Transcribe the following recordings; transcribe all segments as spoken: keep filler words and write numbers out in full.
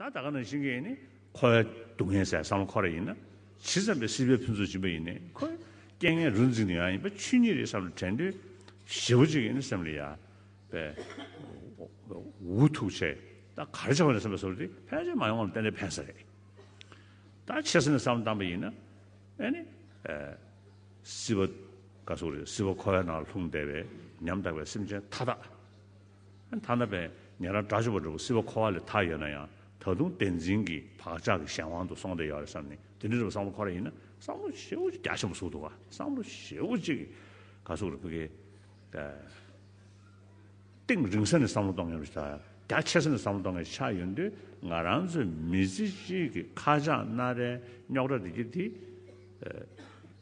ད་ད་ག་ནང་བཞིན་གྱི་ནི་འཁོར་བའི་སྡུག་བསྔལ་ཟེར་བསམ་བློ་འཁོར་བ་ཡིན་ན། ཇི་ཙམ་པའི་སྲིད་པའི་ཕུན་ཚོགས་སྦྱིན་པ་ཡིན་ནའི་ཁོ་རྐྱེན་ངན་རུ་འཛིན་ནས་ཡང་ཡིན་པ་ཆོས་ཉིད་རེད་བསམ་ནས་དྲན་དུས་ཞེ་པོ་ཅིག་ཡིན་ནི་སེམས་ལ་ཡ་པའི་འུ་ཐུག་བྱས། ད་ག་རེ་བྱ་བ་རེད་བསམ་པའི་བཟོ་འདི་ཕལ་ཆེར་མ་ཡོང་བ་ལ་ཏན་ཏན་ཕན་ས་རེད། ད་ཆེ་ས་ནས་བསམ་བློ་བཏང་པ་ཡིན་ན། ཨེ་ནི། ཨེ། སྲིད་པ། ག་སོགས་རེད། སྲིད་པ་འཁོར་བའི་ནང་ལྷུང་བསྡད་པའི་ཉམ་ཐག་པའི་སེམས་ཅན་མཐའ་དག་ཐ་ན་པའི་ཉན་རང་དགྲ་བཅོམ་པ་འདྲ་བོ་སྲིད་པ་འཁོར་བ་ལས་ཐར་ཡོད་ན་ཡང་ད་དུང་བདེན་འཛིན་གྱི་བག་ཆགས་ཀྱི་གཞན་དབང་དུ་སོང་བསྡད་ཡོད་རེད་བསམ་ནས་དེ་འདྲ་འདྲ་བོ་བསམ་བློ་འཁོར་ཡིན་ན་བསམ་བློ་ཞེ་པོ་ཅིག་རྒྱ་ཆེན་པོ་ཟུག་འདུག་ག་བསམ་བློ་ཞེ་པོ་ཅིག་ག་སོགས་རེད་བུ་གའི། གཏིང་རིང་ས་ནས་བསམ་བློ་གཏོང་མཁན་ཞིག་དང་རྒྱ་ཆེ་ས་ནས་བསམ་བློ་གཏོང་མཁན་ཞིག་ཆགས་ཡོང་དུས་ང་རང་ཚོའི་མི་ཚེ་གཅིག་གི་ཁ་ཆག་སྣ་རལ་རྙོག་དྲ་འདི་གྱི་དེ་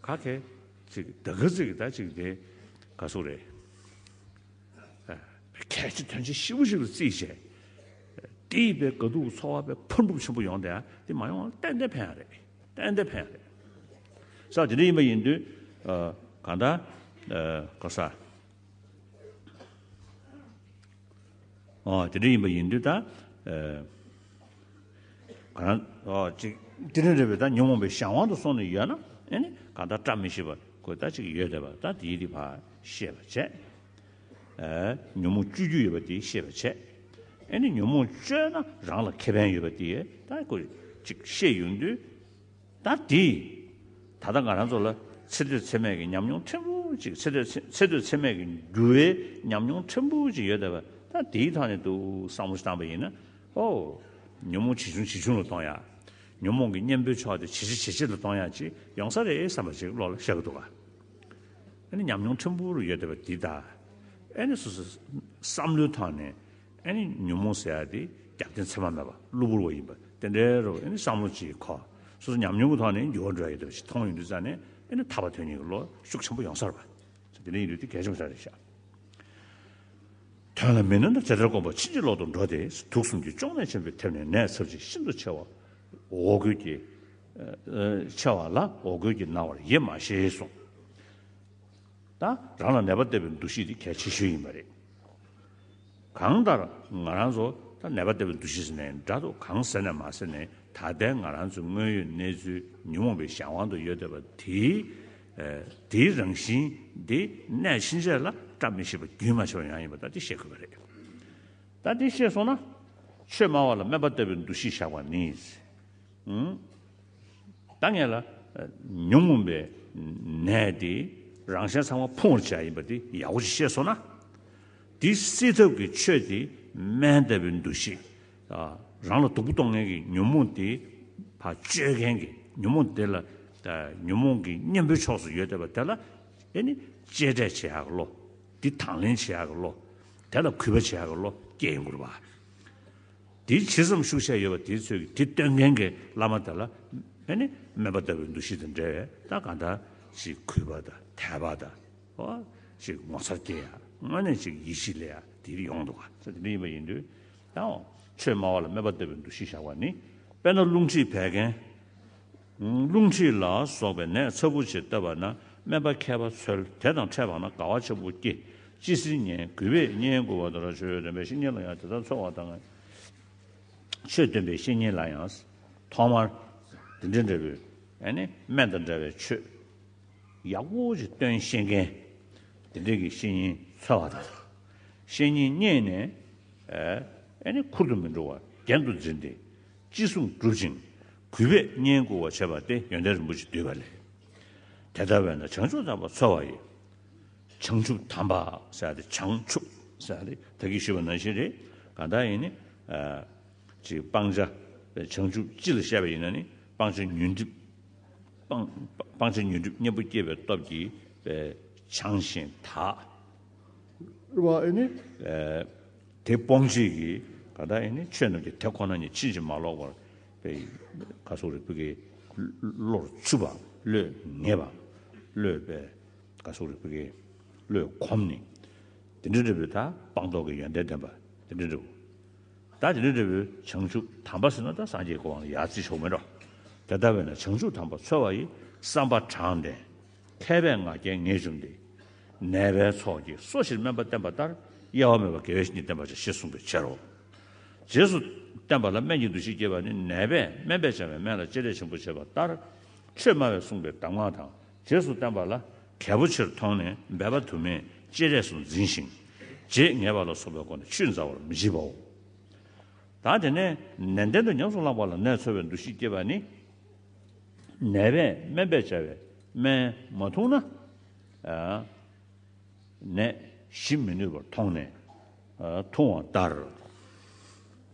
ག་གེ་ཅིག་ད་ག་ཅིག་ད་ཅིག་དེ་ག་སུ་རེད། གལ་ཆེ་དོན་ཆེ་ཞེ་པོ་ཞིག་ལ་བརྩིས་བྱས་དེ་ཡི་པའི་དགའ་སྡུག་ཚོར་བ་པའི་ཕུར་འབུབ་ཆེན་པོ་ཡོང་དེ་དེ་མ་ཡོང་བ་ཏན་ཏན་ཕན་ཡ་རེད། ཏན་ཏན་ཕན་ཡ་རེད། ས་དེ་འདྲ་ཡིན་པ་ཡིན་དུས་གང་ལྟར་ག་ས། ཨོ་དེ་འདྲ་ཡིན་པ་ཡིན་དུས་ད། ཨེ། ག་རང་ཨོ་ཅིག་དེ་འདྲ་རེད་པས་ད་ཉོན་མོངས་པའི་གཞན་དབང་དུ་སོང་ནས་ཡོད་ན་ཨེ་ནི་གང་ལྟར་བཀྲ་མི་ཤིས་པ་ཁོ་ད་ཅིག་ཡོད་བསྡད་པ་ད་དེའི་དེ་ཕར་ཤེས་པ་བྱས། ཨེ། ཉོན་མོངས་སྤྱོད་རྒྱུ་ཡོད་པ་དེ་ཤེས་པ་བྱས། ཨེ་ནི་ཉོན་མོངས་སྤྱོད་ན་རང་ལ་ཁེ་ཕན་ཡོད་པ་དེ་ད་ཁོ་ཅིག་ཤེས་ཡོང་དུས། ད་དེ། ད་ལྟ་ང་རང་ཚོ་ལ་ཚེ་འདོད་ཚེ་མེད་ཀྱི་ཉམས་མྱོང་ཕྲན་བུ་ཅིག་ཚེ་འདོད་ཚེ་ཚེ་འདོད་ཚེ་མེད་ཀྱི་འགྱུར་བའི་ཉམས་མྱོང་ཕྲན་བུ་ཅིག་ཡོད་བསྡད་པ་ད་དེའི་ཐོག་ནས་འདུག་བསམ་བློ་ཞིག་བཏང་པ་ཡིན་ན། ཨོ། ཉོན་མོངས་ཇེ་ཆུང་ཇེ་ཆུང་ལ་གཏོང་ཡ། ཉོན་མོངས་ཀྱི་གཉེན་པོའི་ཕྱོགས་དེ་ཇེ་ཆེ་ཇེ་ཆེ་ལ་གཏོང་ཡ་ཅིག་ཡོང་ས་རེད་བསམ་པ་ཅིག་བློ་ལ་ཤར་གི་འདུག་ག་ཨ་ནི་ཉམས་མྱོང་ཕྲན་བུ་རུ་ཡོད་བསྡད་པ་འདི་ད། ཨ་ནི་སོ་སོའི་བསམ་བློའི་ཐོག་ནས། ཨ་ནི་ཉོན་མོངས་ཟེར་ཡ་དེ་རྒྱབ་རྟེན་མཚན་མ་མེད་པ་གློ་བུར་བ་ཡིན་པ་དེ་འདྲའི་རུ་ཨ་ནི་བསམ་བློ་ཅིག་འཁོར། སོ་སོ་ཉམས་མྱོང་གི་ཐོག་ནས་འགྱུར་བ་འགྲོ་ཡ་ཡོད་པ་ཞིག་མཐོང་ཡོང་དུས་ཙང་ནས་ཨ་ནི་ཐར་པ་དོན་གཉེར་གྱི་བློ་ཤུགས་ཆེན་པོ་ཡོང་ས་རེད་པ། དེ་འདྲ་ཡིན་དུས་དེ་གལ་ཆེན་པོ་ཞིག་རེད་ཤག་དོན་ལ་མི་གནས་ན་དེ་ལྟར་བསྒོམ་པ་ཕྱིན་ཅི་ལོག་ཏུ་འགྲོ་སྟེ་དུག་གསུམ་གྱི་གཅོང་ནད་ཆེན་པོས་ཐེབས་ནས་ནད་ཚབས་ཆེ་ཤིན་ཏུ་ཆེ་བ་འོ་སྐོལ་གྱི་ཆེ་བ་ལ་འོ་སྐོལ་གྱིས་ན་བར་ཡེ་མ་ཤེས་གསུངས། ད་རང་ལ་ནད་པ་ལྟ་བུའི་འདུ་ཤེས་དེ་གལ་ཆེ་ཤོས་ཡིན་པ་རེད། གང་ལྟར་ང་རང་ཚོ་ད་ནད་པ་ལྟ་བུའི་འདུ་ཤེས་ཟེར་ནའི་འདྲ་འདུག་གང་ཟེར་ནའི་མ་ཟེར་ནའི་ད་ལྟའི་ང་རང་ཚོའི་དངོས་ཡོད་གནས་ཚུལ་ཉོན་མོངས་པའི་གཞན་དབང་དུ་ཡོད་བསྡད་པ་དེའི་ཨེ་དེའི་རང་བཞིན་དེ་གནས་ཕྱིན་ཆད་ལ་བཀྲ་མི་ཤིས་པ་རྒྱུན་མ་ཆད་པ་ཡང་ཡིན་པ་ད་དེ་ཤེས་དགོས་པ་རེད། ད་དེ་ཤེས་སོང་ན་ཆོས་སྨྲ་བ་ལ་སྨན་པ་ལྟ་བུའི་འདུ་ཤེས་བཞག་པ་ནི། ད་ངས་ལ་ཉོན་མོངས་པའི་ནད་དེ་རང་གཞན་ཚང་མ་ཕུང་བར་བྱ་ཡིན་པ་དེ་ཡག་པོ་ཞིག་ཤེས་སོང་ན། དེ་སེལ་ཐབས་ཀྱི་ཆོས་དེ་སྨན་ལྟ་བུའི་འདུ་ཤེས། རང་ལ་སྡུག་པོ་གཏོང་མཁན་གྱི་ཉོན་མོངས་དེ་ཕར་གཅོད་མཁན་གྱི་ཉོན་མོངས་དེ་ལ་ཉོན་མོངས་ཀྱི་གཉེན་པོའི་ཕྱོགས་སུ་ཡོད་བསྡད་པ་དེ་ལ་ཨེ་ནི་གཅེས་སྤྲས་བྱེད་ཡག་གི་བློ། དེ་དང་ལེན་བྱེད་ཡག་གི་བློ། དེ་ལ་གུས་པ་བྱེད་ཡག་གི་བློ་སྐྱེ་ཡོང་གི་རེད་པ། དེ་ཇི་ཙམ་ཤུགས་ཆེ་ཡོད་པ་དེ་ཚོས་དེ་སྟོན་མཁན་གྱི་བླ་མ་དེ་ལ་ཨེ་ནི་སྨན་པ་ལྟ་བུའི་འདུ་ཤེས་དང་འབྲེལ་བའི་ད་གང་ལྟར་ཞིག་གུས་པ་དང་དད་པ་དང་ཨོ་ཞིག་ངོ་མཚར་སྐྱེ་ཡ་དངོས་གནས་ཅིག་ཡིད་ཆེས་སླེབས་ཡ་དེ་ཡོང་འདུག་ག་ས་དེ་འདྲ་ཡིན་པ་ཡིན་དུས་ཡང་ཆོས་སྨྲ་བ་ལ་སྨན་པ་ལྟ་བུའི་འདུ་ཤེས་བཞག་པ་ནི་དཔེར་ན་རླུང་མཁྲིས་བད་ཀན། རླུང་མཁྲིས་ལ་སོགས་པའི་ནད་ཚ་བུ་ཞིག་བཏབ་པ་ན་སྨན་པ་མཁས་པ་འཚོལ། དེ་དང་འཕྲད་པ་ན་དགའ་བ་ཆེན་པོ་སྐྱེ། ཅི་ཟེར་ཉན། གུས་པས་སྙན་བསྐུར་བ་དང་། ཆོས་སྟོན་པའི་བཤེས་གཉེན་ལ་ཡང་དེ་ལྟར་འཚོལ་བ་དང་། ཆོས་སྟོན་པའི་བཤེས་གཉེན་ལ་ཡང་ཐོག་མར་དེ་འདྲ་འདྲ་བོའི་ཨ་ནི་སྨན་དང་འདྲ་བའི་ཆོས་ཡག་པོ་ཞིག་སྟོན་ཤེས་མཁན་དེ་འདྲ་གི་བཤེས་གཉེན་འཚོལ་བ་དང་། བཤེས་གཉེན་རྙེད་ནས་ཨ་ནི་ཁུར་དུ་མི་འགྲོ་བར་རྒྱན་དུ་འཛིན་ཏེ་ཅི་གསུང་སྒྲུབ་ཅིང་གུས་པས་སྙན་བསྐུར་བ་བྱས་པ་སྟེ་ཡོན་ཏན་རིན་པོ་ཆེ་བསྡུས་པ་ལས། དེ་ལྟ་བས་ན་བྱང་ཆུབ་དམ་པ་འཚོལ་བ་ཡི། བྱང་ཆུབ་དམ་པ་ཟེར་ཏེ་བྱང་ཆུབ་ཟེར་ཏེ་ད་གིན་ཞུས་པ་ནང་བཞིན་རེད། གང་ལྟར་ཡིན་ནི། ཅིག་སྤང་བྱ། བྱང་ཆུབ་སྤྱི་ལ་བཤད་པ་ཡིན་ན་ནི་སྤང་བྱ་ཉོན་སྒྲིབ། སྤང་སྤང་བྱ་ཉོན་སྒྲིབ་གཉེན་པོ་སྐྱེས་པའི་སྟོབས་ཀྱིས་བྱང་ཞིང་དག་རེད་པ། ཨེ་ནི། དེ་སྤོང་བྱེད་ཀྱི་གང་ལྟར་ཨེ་ནི་ཆོས་རྣམས་ཀྱི་དེ་ཁོ་ན་ཉིད་ཕྱིན་ཅི་མ་ལོག་པར་པའི་ག་སོགས་རིགས་པའི་བློར་ཆུད་པ་བློས་ངེས་པ་བློས་པའི་ག་སོགས་རིགས་པའི་བློས་གོམས་ནས་དེ་འདྲ་འདྲ་བའི་ད་སྤངས་རྟོགས་ཀྱི་ཡོན་ཏན་ལྡན་པ་དེ་འདྲ་འདྲ་བོ། ད་དེ་འདྲ་འདྲ་བོའི་བྱང་ཆུབ་དམ་པ་ཟེར་ན་ད་སངས་རྒྱས་ཀྱི་གོ་འཕང་ལ་ཡར་རྩིས་ཆོག་མེད་འགྲོ། དེ་ལྟ་བས་ན་བྱང་ཆུབ་དམ་པ་འཚོལ་བ་ཡི་བསམ་པ་དྲང་ལྡན། མཁས་པས་ང་རྒྱལ་ངེས་བཅོམ་སྟེ། ནད་པའི་ཚོགས་ཀྱིས་སོ་ཕྱིར་སྨན་པ་བསྟེན་པ་ལྟར་དབྱེ་བ་མེད་པར་དགེ་བའི་བཤེས་གཉེན་བསྟེན་པར་བྱ་ཞེས་གསུངས་པའི་ཕྱིར་རོ། རྗེས་སུ་བསྟན་པ་ལ་སྨན་གྱི་འདུ་ཤེས་སྐྱེས་པ་ནི། ནད་པས་སྨན་པས་སྦྱར་བའི་སྨན་ལ་གཅེས་སྤྲས་ཆེན་པོ་བྱེད་པ་ལྟར། ཆོས་སྨྲ་བས་གསུངས་པའི་གདམས་ངག་དང་། རྗེས་སུ་བསྟན་པ་ལ་གལ་པོ་ཆེར་མཐོང་ནས། འབད་པ་དུ་མས་གཅེས་སྤྲས་སུ་འཛིན་ཞིང་། རྗེས་ངེས་པ་ལ་སོགས་པའི་སྒོ་ནས་ཆུད་མཛའ་བར་མི་བྱེད་པའོ། ད་དེ་ནས་ནན་ཏན་དུ་ཉམས་སུ་བླངས་པ་ལ་ནད་འཚོ་བའི་འདུ་ཤེས་སྐྱེས་པ་ནི། ནད་པས་སྨན་པས་སྦྱར་བའི་སྨན་མ་འཐུང་ན། ནད་ཞི་མི་ནུས་པར་མཐོང་ནས། འཐུང་བ་ལྟར།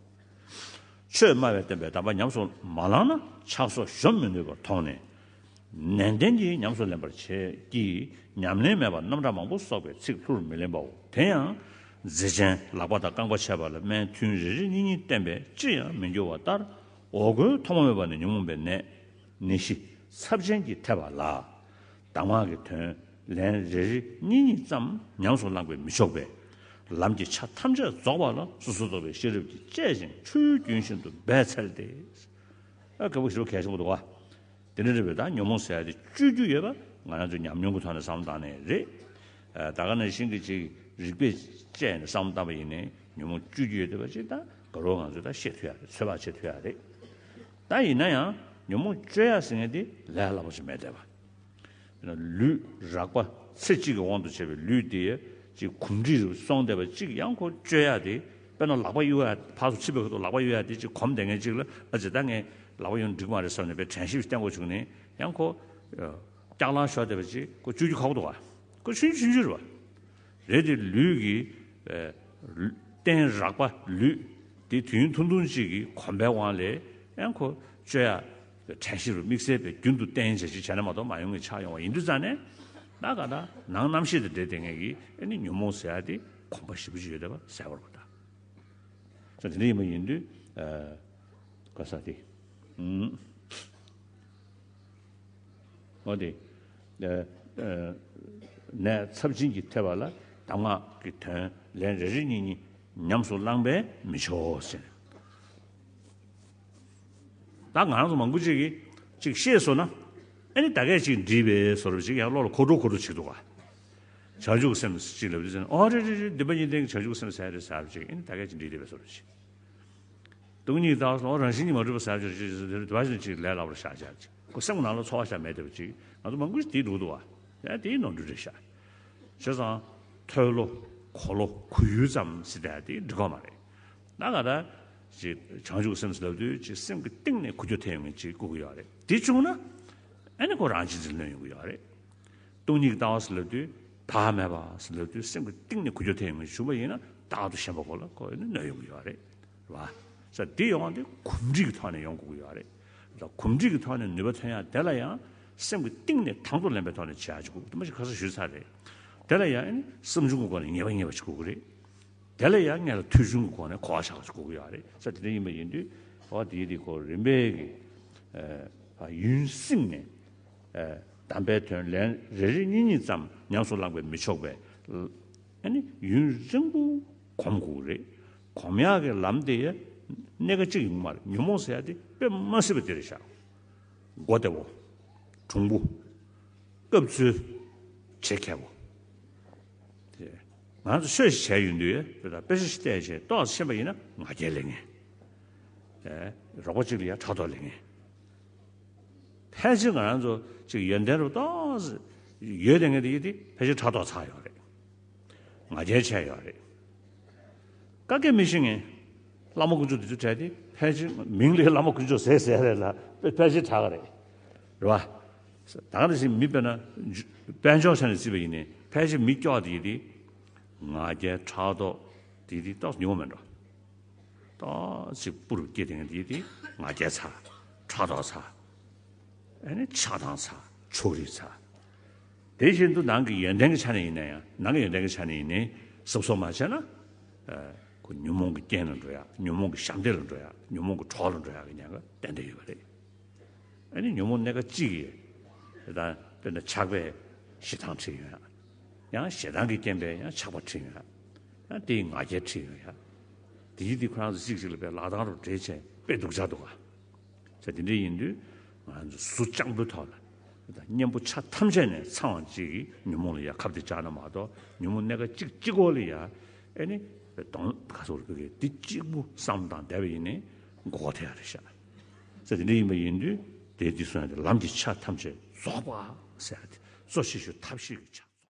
ཆོས་སྨྲ་བས་བསྟན་པའི་གདམས་པ་ཉམས་སུ་མ་བླངས་ན། ཆགས་སོགས་གཞོམ་མི་ནུས་པར་མཐོང་ནས། ནན་ཏན་གྱིས་ཉམས་སུ་ལེན་པར་བྱེད་ཀྱི། ཉམས་ལེན་མེད་པར་རྣམ་གྲངས་མང་པོ་གསོག་པའི་ཚིག་ལྷུར་མི་ལེན་པའོ། དེ་ཡང་རྫས་ཅན་ལག་པ་དང་རྐང་པ་ཆད་པ་ལ་སྨན་ཐུན་རེ་རེ་གཉིས་གཉིས་བསྟེན་པས་ཅི་ཡང་མི་འགྱུར་བ་ལྟར། འོ་སྐོལ་ཐོག་མ་མེད་པ་ནས་ཉོན་མོངས་པའི་ནད། ནད་གཞི་ཚབས་ཆེན་གྱིས་ཐེབས་པ་ལ། གདམས་ངག་གི་དོན་ལན་རེ་རེ་གཉིས་གཉིས་ཙམ་ཉམས་སུ་བླངས་པས་མི་ཆོག་པས། ལམ་གྱི་ཆ་ཐམས་ཅད་རྫོགས་པ་ལ་སོ་སོར་རྟོག་པའི་ཤེས་རབ་ཀྱིས་དཔྱད་ཅིང་ཆོས་རྒྱུན་བཞིན་དུ་འབད་འཚལ་ཏེ། ཨ་དཀའ་པོ་ཞེ་པོ་གལ་ཆེན་པོ་འདུག་བ། དེ་འདྲ་རེད་པས། ད་ཉོན་མོངས་ཟེར་ཡ་དེ་བཅོས་རྒྱུ་ཡོད་པ་ང་རང་ཚོ་ཉམས་མྱོང་གི་ཐོག་ནས་བསམ་བློ་བཏང་ནས་རེད། ཨ་ད་ག་ནང་བཞིན་གྱི་ཅིག་རིག་པས་དཔྱད་ནས་བསམ་བློ་བཏང་པ་ཡིན་ནའི་ཉོན་མོངས་བཅོས་རྒྱུ་ཡོད་བསྡད་པ་ཅིག་ད་དགའ་རབ་ང་ཚོས་ད་ཤེས་ཐུབ་ཡ་རེད། ཚོད་དཔག་བྱེད་ཐུབ་ཡ་རེད། ད་ཡིན་ན་ཡང་ཉོན་མོངས་བཅོས་ཡ་ཟེར་མཁན་དེ་ལས་སླ་པོ་ཞིག་མེད་བསྡད་པ། ལུས་རགས་པ་ཚེ་གཅིག་གི་དབང་དུ་བྱས་པའི་ལུས་དེ་ཅིག་གོམས་འདྲིས་སུ་སོང་བསྡད་པ་ཅིག་ཡང་ཁོ་བཅོས་ཡ་དེ། དཔེར་ན་ལག་པ་གཡུག་ཡ་ཕར་ཚུར་ཕྱིན་པའི་ཁ་ཐུག་ལག་པ་གཡུག་ཡ་དེ་ཅིག་གོམས་བསྡད་མཁན་ཅིག་ལ། ཨ་ཙི་ད་ངས་ལག་པ་གཡུག་འགྲིག་མ་རེད་བསམ་ནས་དཔེ་དྲན་ཤེས་བསྟེན་དགོས་བྱུང་ནས་ཡང་ཁོ་ཨ་སྐྱག་ལང་ཤོར་བསྡད་པ་ཅིག་ཁོ་བཅོས་རྒྱུ་ཁག་པོ་འདུག་ག། ཁོ་ཆུང་ཆུང་ཆུང་རེད་པ། རེད་དེ་ལུས་ཀྱི་ཨ་རྟེན་རགས་པ་ལུས་དེ་དུས་ཡུན་ཐུང་ཐུང་ཅིག་གི་གོམས་པའི་དབང་ལས་ཡང་ཁོ་བཅོས་ཡ་དྲན་ཤེས་རུ་དམིགས་བསལ་བའི་རྒྱུན་དུ་བསྟེན་བྱས་ཅིག་བྱས་ན་མ་གཏོགས་མ་ཡོང་གི་ཆགས་ཡོང་བ་ཡིན་དུས་ཙང་ནས། ད་ག་ད་ནང་རྣམ་ཤེས་དེ་འདྲེས་བསྡད་མཁན་གྱི་ཨ་ནི་ཉོན་མོངས་ཟེར་ཡ་དེ་གོམས་པ་ཞེ་པོ་ཅིག་ཡོད་བསྡད་པ་གསལ་པོ་རེད་པ། ད་ད་དེ་འདྲ་ཡིན་པ་ཡིན་དུས་ཨ་ག་ས་དེ་ཨུམ། འོ་དེ། ཨ་ཨ་ནད་ཚབས་ཆེན་གྱིས་ཐེབས་པ་ལ་གདམས་ངག་གི་དོན་ལན་རེ་རེ་གཉིས་གཉིས་ཉམས་སུ་བླངས་པས་མི་ཆོག་ཟེར། ད་ང་རང་ཚོ་མང་པོ་ཅིག་གིས་ཅིག་ཤེས་སོང་ན། ཨ་ནི་ད་གས་ཅིག་འདྲིས་པའི་བཟོ་འདྲ་ཅིག་ཡང་བློ་ལ་འཁོར་འགྲོ་འཁོར་འགྲོ་བྱེད་འདུག་ག། བྱང་ཆུབ་སེམས་ཅིག་ལབ་དུས་ཙམ་ཨོ་རེད་རེད་རེད། འདི་པ་གཉིས་ལྡན་གྱི་བྱང་ཆུབ་སེམས་ཟེར་རེད་ཟེར་བ་ཅིག་ཨ་ནི་ད་གས་ཅིག་འདྲིས་བསྡད་པའི་བཟོ་འདྲ་ཅིག། སྟོང་ཉིད་ལྟ་བ་སོགས་རང་བཞིན་གྱིས་མ་གྲུབ་པ་ཟེར་ཡ་ཅིག་རེད། དེ་འདྲ་ཞིག་ཅིག་ལས་སླ་པོར་བཞག་བཞག་ཅིག་ཁོ་སེམས་ནང་ལ་ཚོར་བ་ཞིག་མེད་བསྡད་པ་ཅིག། ང་ཚོ་མང་པོ་ཞིག་དེའི་འགྲོ་འདུག་བ། ཡང་དེའི་ནོར་འཁྲུལ་རེད་ཤག། བྱས་ཙང་མཐོལ་ལོ་གོ་ལོ་གོ་ཡུལ་ཙམ་ཟེར་བསྡད་ཡ་དེ་འགྲིག་གི་མ་རེད། ད་ག་ད་ཅིག་བྱང་ཆུབ་སེམས་ལབ་དུས་ཅིག་སེམས་ཀྱི་གཏིང་ནས་འགུལ་སྐྱོད་ཐེབས་ཡོང་མཁན་ཅིག་དགོས་ཀྱི་ཡོད་རེད། དེ་བྱུང་ན་ཨ་ནི་ཁོ་རང་བཞིན་གྱིས་ལོན་ཡོང་གི་ཡོད་རེད། སྟོང་ཉིད་ཀྱི་ལྟ་བ་ཟེར་ལབ་དུས་བདག་མེད་པ་ཟེར་ལབ་དུས་སེམས་ཀྱི་གཏིང་ནས་འགུལ་སྐྱོད་ཐེབས་ཡོང་མཁན་བྱུང་བ་ཡིན་ན་རྟག་ཏུ་ཞེན་པ་ཁོ་ལ་ཁོ་ནི་གནོད་ཡོང་གི་ཡོད་རེད། རེད་བ། ས་འདི་ཡོང་བ་འདི་གོམས་འདྲིས་ཀྱི་ཐོག་ནས་ཡོང་དགོས་ཀྱི་ཡོད་རེད། ད་གོམས་འདྲིས་ཀྱི་ཐོག་ནས་ནུས་པ་ཐོན་ཡག་དེ་ལ་ཡང་སེམས་ཀྱི་གཏིང་ནས་དང་དུ་ལེན་པའི་ཐོག་ནས་བྱེད་ཡག་ཅིག་དགོས། དེ་མ་གཞི་ཁ་སང་ཞུས་ཚར་རེད། དེ་ལ་ཡང་ཨ་ནི་བསམ་བྱུང་གི་སྒོ་ནས་ངེས་པ་ངེས་པ་ཅིག་དགོས་ཀྱི་རེད། དེ་ལ་ཡང་ངེད་ལ་ཐོས་བྱུང་གི་སྒོ་ནས་གོ་བ་བཞག་པ་ཞིག་དགོས་ཀྱི་ཡོད་རེད། ས་དེ་འདྲ་ཡིན་པ་ཡིན་དུས་འོ་དེའི་དེ་ཁོ་རིམ་པས་ཀྱི་ཨ་ཡུན་བསྲིངས་ནས་ཨ་གདམས་པའི་དོན་ལན་རེ་རེ་གཉིས་གཉིས་ཙམ་ཉམས་སུ་བླངས་པས་མི་ཆོག་པས། ཨ་ནི་ཡུན་རིང་པོ་གོམས་དགོས་ཀྱི་རེད། གོམས་ཡག་གི་ལམ་དེ་ཡ་གནད་འགག་གཅིག་ཡོང་གི་མ་རེད། ཉོན་མོངས་ཟེར་ཡ་དེ་དཔེ་མ་སྲིད་པ་དེ་རེད་ཤག། མགོ་བདེ་བོ། གྲུང་པོ། སྐབས་འཚོལ་བྱེད་མཁས་པོ། དེ་ང་ཚོ་ཆོས་ཤིག་བྱས་ཡོང་དུས་དཔེ་ད་དཔེ་ཆ་ཞིག་བལྟས་བྱས་ཏོག་ཙམ་ཤེས་པ་ཡིན་ན་ང་རྒྱལ་ལེན་མཁན། རོགས་པ་གཅིག་ལ་ཡ་ཕྲག་དོག་ལེན་མཁན། ཕལ་ཆེར་ང་རང་ཚོ་ཅིག་ཡོན་ཏན་རུ་ཏོག་ཙམ་ཡོད་བསྡད་མཁན་དེ་ཡིན་དེ་ཕལ་ཆེར་ཕྲག་དོག་ཚ་ཡོད་རེད། ང་རྒྱལ་ཆེ་ཡོད་རེད། ཀ་ཀའི་མི་ཤེས་མཁན། བླ་མ་དཀོན་མཆོག་དེ་ཚོ་གྲས་དེ་ཕལ་ཆེར་མིང་ལ་བླ་མ་དཀོན་མཆོག་ཟེར་ཟེར་རེད་ལ་ཕལ་ཆེར་དྲག་གི་རེད། རེད་བ། ད་ག་ནང་བཞིན་མི་དཔེར་ན་དཔལ་འབྱོར་ཆ་ནས་བརྩིས་པ་ཡིན་ནའི་ཕལ་ཆེར་མི་སྐྱོ་དེ་དེ་ང་རྒྱལ་ཕྲག་དོག་དེ་དེ་ཏོག་ཙམ་ཉུང་བ་མེད་འགྲོ། ཏོག་ཙམ་སྤུ་རུ་སྐྱེས་དེ་ང་དེ་དེ་ང་རྒྱལ་ཚ། ཕྲག་དོག་ཚ། ཨ་ནི་ཆགས་སྡང་ཚ། ཕྱོགས་རིས་ཚ། དེ་བཞིན་དུ་ནང་གི་ཡོན་ཏན་གྱི་ཆ་ནས་ཡིན་ན་ཡང་ནང་གི་ཡོན་ཏན་གྱི་ཆ་ནས་ཡིན་ནའི་གཟབ་གཟབ་མ་བྱས་ན། ཨ་ཁོ་ཉོན་མོངས་ཀྱི་རྐྱེན་ལ་འགྲོ་ཡ། ཉོན་མོངས་ཀྱི་ཞབས་འདེགས་ལ་འགྲོ་ཡ། ཉོན་མོངས་ཀྱི་གྲོགས་ལ་འགྲོ་ཡ་གི་ཉེན་ཁ་ཏན་ཏན་ཡོད་པ་རེད། ཨ་ནི་ཉོན་མོངས་སྣ་ཁ་གཅིག་གིས་དེ་དང་དཔེར་ན་ཆགས་པས་ཞེ་སྡང་ཁྲིད་ཡོང་ཡ། ཡང་ཞེ་སྡང་གི་རྐྱེན་པས་ཡང་ཆགས་པ་ཁྲིད་ཡོང་ཡ། ཡང་དེས་ང་རྒྱལ་ཁྲིད་ཡོང་ཡ། དེ་ཡིས་དེ་ཁོ་རང་ཚོ་གཅིག་གཅིག་ལ་དཔེ་ལག་རྡང་རུ་འབྲེལ་བྱས་དཔེ་སྡུག་ཅག་འདུག་ག། ས་དེ་འདྲ་ཡིན་དུས་ང་ཚོ་གཟུ་སྤྱང་པོའི་ཐོག་ལ་གཉེན་པོ་ཆ་ཐམས་ཅད་ནས་ཚང་བ་ཅིག་གིས་ཉོན་མོངས་ལ་ཡ་ཁ་གཏད་བཅག་ན་མ་གཏོགས་ཉོན་མོངས་སྣ་ཁ་གཅིག་གཅིག་པོ་ལ་ཡ་ཨེ་ནི་ དོན་ག་ཚོད་རེད་པས་འདི་གཅིག་པུ་བསམ་བློ་བཏང་བསྡད་པ་ཡིན་ནའི་མགོ་སྐོར་ཐེབས་ཡ་རེད་ཤག་ཟེར་དེ་འདྲ་ཡིན་པ་ཡིན་དུས་དེ་དུས་སོང་ཡ་དེ་ལམ་གྱི་ཆ་ཐམས་ཅད་རྫོགས་པ་ཟེར་ཡ་དེ་གཙོ་ཆེ་ཤོས་ཐབས་ཤེས་ཀྱི་ཆ།